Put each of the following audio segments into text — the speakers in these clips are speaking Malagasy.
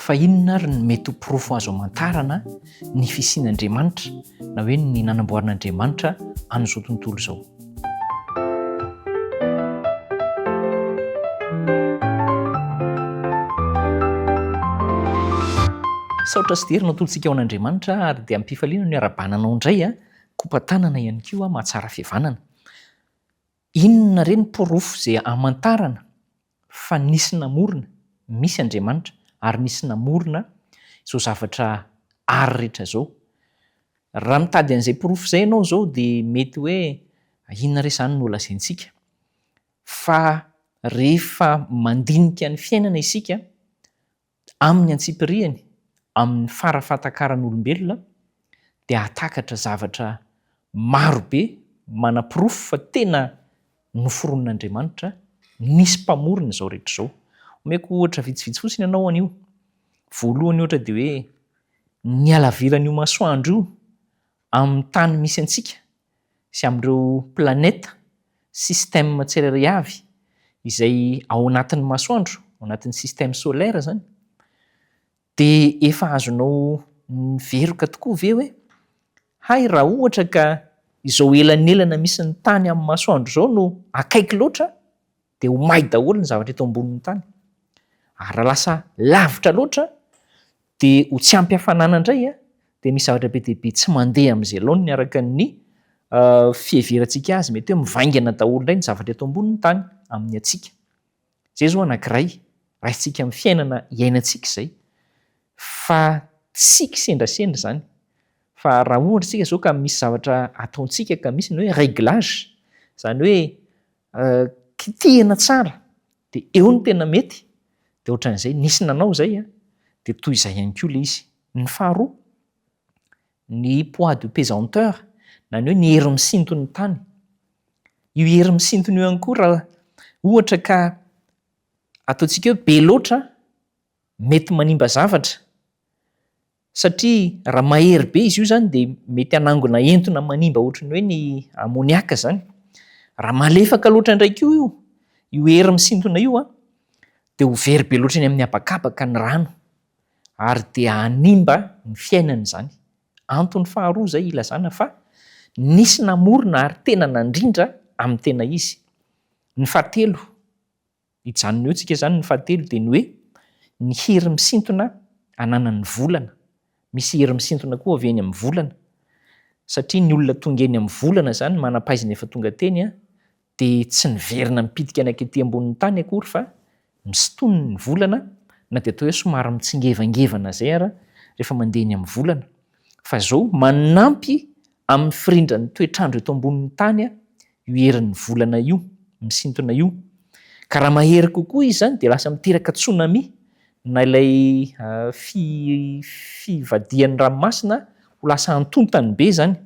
Fa inona ary no mety ho porofo azo amantarana ny fisian'Andriamanitra na hoe ny nanamboaran'Andriamanitra an'izao tontolo izao? Saotra sy dera no atolotsika ho an'Andriamanitra ary dia amim-pifaliana no iarahabana anao indray, kopa-tanana ihany koa mahatsara fihavanana. Inona re ny porofo izay amantarana fa nisy namorona, misy Andriamanitra ary nisy namorona izao zavatra ary rehetra izao? Raha mitady an'izay porofo izay ianao izao dia mety hoe inona re izany no holazaintsika? Fa rehefa mandinika ny fiainana isika Amin'ny antsipiriany, amin'ny fara fahatakaran'olombelona, dia hahatakatra zavatra maro be manaporofo fa tena noforonin'Andriamanitra, nisy Mpamorona izao rehetra izao. Omeko ohatra vitsivitsy fotsiny ianao anio. Voalohany ohatra dia hoe ny halaviran'io masoandro io amin'ny tany misy antsika sy amin'ireo planète, système tsirairay avy izay ao anatin'ny masoandro, ao anatin'ny système solaire izany, dia efa azonao miveroka tokoa ve hoe hay raha ohatra ka izao elanelana misy ny tany amin'ny masoandro izao no akaiky loatra dia ho may daholo ny zavatra eto ambonin'ny tany. Ary raha lasa lavitra loatra dia ho tsy ampy hafanana indray dia misy zavatra be dia be tsy mandeha amin'izay laoniny araka ny fiheverantsika azy, mety hoe mivaingana daholo indray ny zavatra eto ambonin'ny tany amin'ny hatsiaka. Izay izao anankiray raisintsika amin'ny fiainana iainantsika izay fa tsy kisendrasendra izany fa raha ohatra isika izao ka misy zavatra ataontsika ka misy ny hoe réglage, izany hoe kitihina tsara dia eo no tena mety dia ohatran'izay, nisy nanao izay an, dia toy izay ihany koa ilay izy. Ny faharoa, ny poids de pesanteur na ny hoe ny hery misinton'ny tany. Io hery misintona io ihany koa raha ohatra ka ataontsika hoe be loatra mety manimba zavatra Satria raha mahery be izy io izany dia mety hanangona entona manimba ohatry ny hoe ny ammoniac izany. Raha malefaka loatra indray koa io, io hery misintona io an, dia ho very be loatra eny amin'ny habakabaka ny rano ary dia hanimba ny fiainana izany. Antony faharoa izay ilazana fa nisy namorona ary tena nandrindra amin'ny tena izy. Ny fahatelo, Hijanona eo tsika izany ny fahatelo dia ny hoe ny hery misintona ananan'ny volana. Misy hery misintona koa avy eny amin'ny volana. Satria ny olona tonga eny amin'ny volana izany, manam-pahaizana efa tonga teny dia tsy niverina nipitika nankety ambonin'ny tany akory fa misintoniny ny volana na dia atao hoe somary mitsingevangevana izay ara rehefa mandeha eny amin'ny volana. Fa izao manampy amin'ny firindran'ny toetr'andro eto ambonin'ny tany io herin'ny volana io, misintona io. Ka raha mahery kokoa izy izany dia lasa miteraka tsunami na ilay fivadihan'ny ranomasina ho lasa antontany be izany.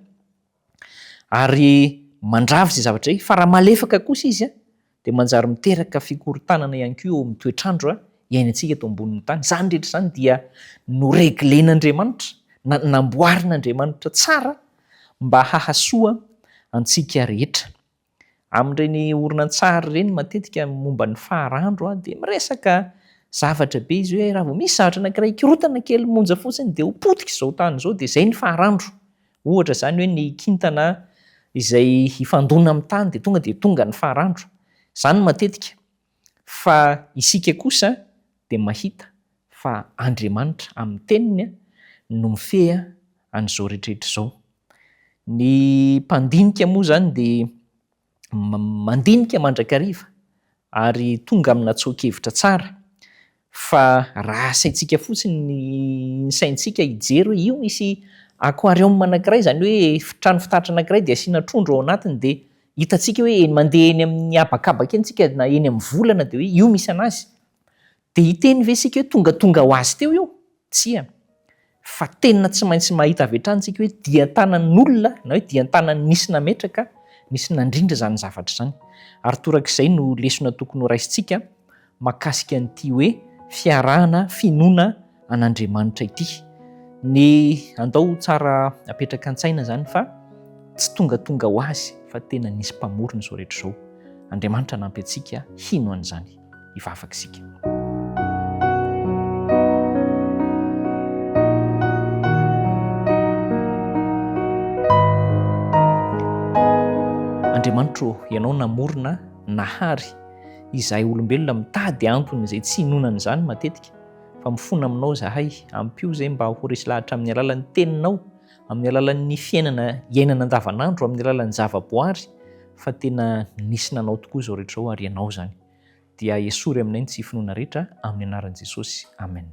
Ary mandrava izay zavatra izay. Fa raha malefaka kosa izy dia manjary miteraka fikorontanana ihany koa eo amin'ny toetr'andro iainantsika eto ambonin'ny tany. Izany rehetra izany dia noreglen'Andriamanitra na namboarin'Andriamanitra tsara mba hahasoa antsika rehetra. Amin'ireny horonantsary ireny matetika momba ny faharandro dia miresaka zavatra be izy hoe raha vao misy zavatra anankiray korontana kely monja fotsiny dia ho potika izao tany izao dia izay ny faharandro. Ohatra izany hoe ny kintana izay hifandona amin'ny tany dia tonga dia tonga ny faharandro. Izany matetika. Fa isika kosa dia mahita fa Andriamanitra amin'ny teniny no mifehy an'izao rehetrarehetra izao. Ny mpandinika moa izany dia mandinika mandrakariva ary tonga amina tsoa-kevitra tsara fa raha asaintsika fotsiny ny saintsika hijery hoe io misy aquarium anankiray izany hoe trano fitaratra anankiray dia asiana trondro ao anatiny dia hitantsika hoe eny mandeha eny amin'ny habakabaka eny tsika na eny amin'ny volana dia hoe io misy anazy dia hiteny ve isika hoe tongatonga ho azy teo io? Tsia. Fa tena tsy maintsy mahita avy hatrany isika hoe dian-tanan'olona na hoe dian-tanan'ny nisy nametraka, nisy nandrindra izany zavatra izany. Ary torak'izay no lesona tokony ho raisintsika mahakasika an'ity hoe fiarahana finoana an'Andriamanitra ity. Ny andao tsara apetraka an-tsaina izany fa tsy tongatonga ho azy fa tena nisy mpamorona izao rehetra izao. Andriamanitra hanampy antsika hino an'izany. Hivavaka isika. Andriamanitro ô, Ianao namorona, nahary, izahay olombelona mitady antony izay tsy inoana an'izany matetika, fa mifona aminao izahay, ampio izay mba ho resy lahatra amin'ny alalan'ny Teninao, amin'ny alalan'ny fiainana iainana andavanandro, amin'ny alalan'ny zavaboary, fa tena nisy nanao tokoa izao rehetra izao ary Ianao izany. Dia esory aminay ny tsy finoana rehetra, amin'ny anaran'i Jesosy. Amen.